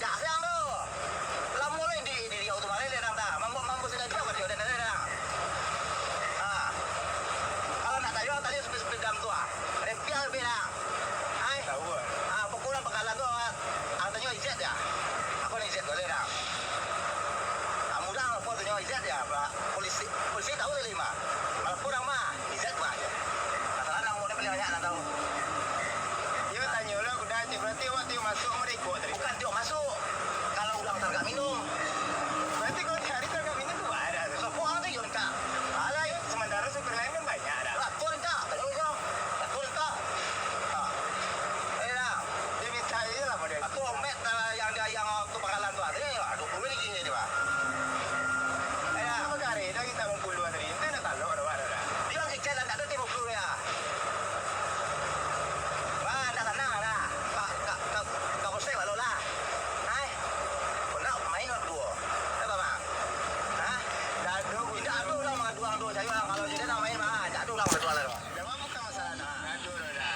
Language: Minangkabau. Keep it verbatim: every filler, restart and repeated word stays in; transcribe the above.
Sayang tu. Lamo lai di, di, di auto malai dek dang ta. Mambo, mambo sudah dia, dia, dia, dia, dia. Ha. Kalau nak tayo, tayo sepi-sepi dam tu ah. Repia lebih dang. Hai. Tahu ah. Ha, pokok urang pangkalan tu, ah, ang tanyo izet ya. Aku nak izet boleh dang. Kamu dang, aku tanyo izet ya, Pak. Polisi, polisi tahu tadi mah. Kalau kurang mah, izet mah aja. Masalah nang mau paling banyak nang tahu. Yo, tanyo lah, udah aja. Berarti awak tiok masuk sama rekod tadi? Bukan tiok masuk. Kalau urang taragak minum. Berarti kalau di hari taragak minum tu ada tu. Sopo urang tu yo minta. Alah, yo. Sementara supir lain kan banyak dah. Lah, tu minta. Tanyo urang. Lah, tu minta. Ha. Eh, dah. Dia minta aja lah model. Aku omet lah yang dia yang tu pangkalan tu. Tadi, aduh, duit lagi ni, Pak. Eh, dah. Apa kari dah kita mempuluh tadi? Kita nak talok dah, dah. Dia orang kecil lah, tak ada timbul flu ya. Wah, dah sanang dah. Ka, ka, ka, ka polsek balo lah. Hai. Kau nak main lah berdua. Apa, Bang? Hah? Dah ada, indak ada urang mangaduang tu, sayang. Kalau indak nak main, mah, indak ada urang mangaduang lah tu. Dah, Bang, bukan masalah nak ngadu dah.